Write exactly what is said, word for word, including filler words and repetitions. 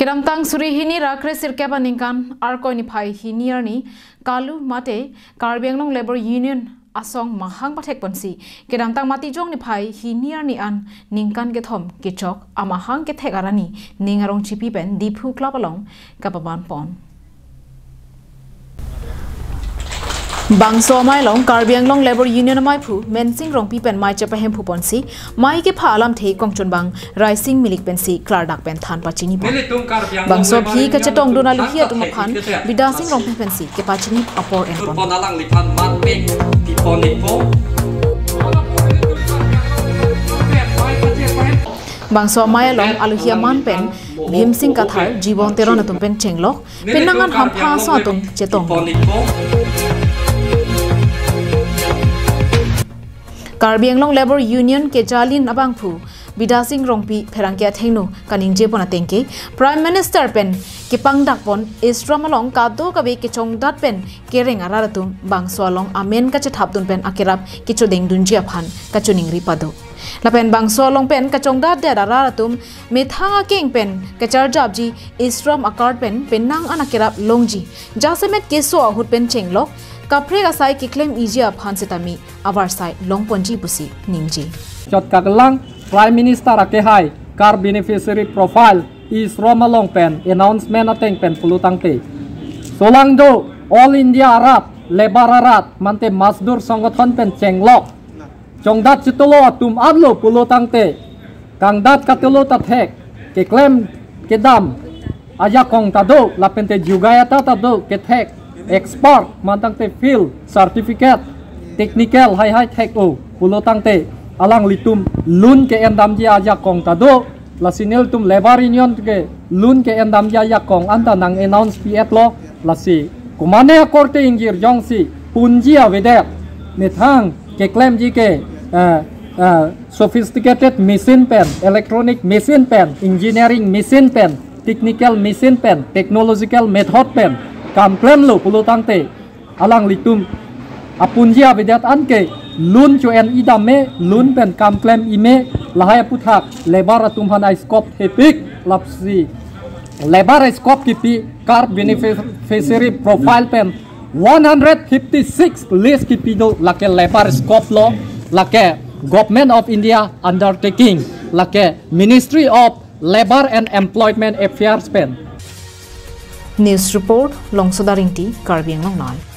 Kedamtang suri hini ra kre sirkep aningkan Arkoi niphai hini arni Kalu mate Karbi Anglong Labour Union asong mahang pathek ponsi kedamtang Matijong niphai hini arni an ningkan kethom kechok amahang kethek arni ning arong chipi pen Diphu Club along kapaban pon. Bangso amei along Karbi Anglong Labour Union ameiphu Mensing Rongpi pen mei chepahemphu ponsi mei kepha alamthe kongchunbang Raising Milik pensi klardak pen than pachini pon. Bangso aphi kachetongdun aluhi atum aphan Bidasing Rongpi pensi kepachini apor en pon. Bangso amei along aluhi aman pen Bhimsing Kathar, Jibon Teron atum pen chenglok, penang an hampha aso atum chetong. Karbi Anglong Labour Union kejalin abangphu Bidasing Rongpi pherangke athengno kaningje pon atengke Prime Minister pen kepangdak pon E-Shram along kadokave kechongdat pen kereng arat atum bangso along amen kachethapdun pen akerap kechodengdunji aphan kachiningri pado. Lapen bangso along pen kachongdatdet arat atum methang akeng pen kacharjapji E-Shram a-card pen penang an akerap longji. Jasemet keso ahut pen chenglok, kaprek asai keklem-iji aphan setame avarsai longponji pusi ningje. Chot kakelang Prime Minister akehai card beneficiary profile E-Shram along pen announcement ateng pen pulo tangte, solangdo All India arat, labour arat, mate Mazdoor Sangathan pen chenglok chongdat chetolo atum anlo pulo tangte, kangdat katelo ta thek, keklem kedam ajakong ta do, lapente jugai ata ta do, kethek expert mantangte field certificate, technical haihai thek-o pulo tangte, alanglitum loan ke-endamji ajakong ta do. Lasi nelitum Labour Union ke loan ke-endamji ajakong anta nang-announce pi-etlo. Lasi komane akorte ingjir jongsi punji avedet, methang keklemji ke, eh, eh, sophisticated machine pen, electronic machine pen, engineering machine pen, technical machine pen, technological method pen kam klemlo pulo tangte, alanglitum apunji avedet anke loan cho-en idam me, loan pen kam klem-i me, lahai aputhak labour atum aphan a-scope hepik. Lasi labour scope kipi, card beneficiary profile pen one hundred fifty-six list kipi do, lake labour scope lo, lake Government of India undertaking, lake Ministry of Labour and Employment Affairs pen. News report, Longsoda Ringti, Karbi Anglong Live.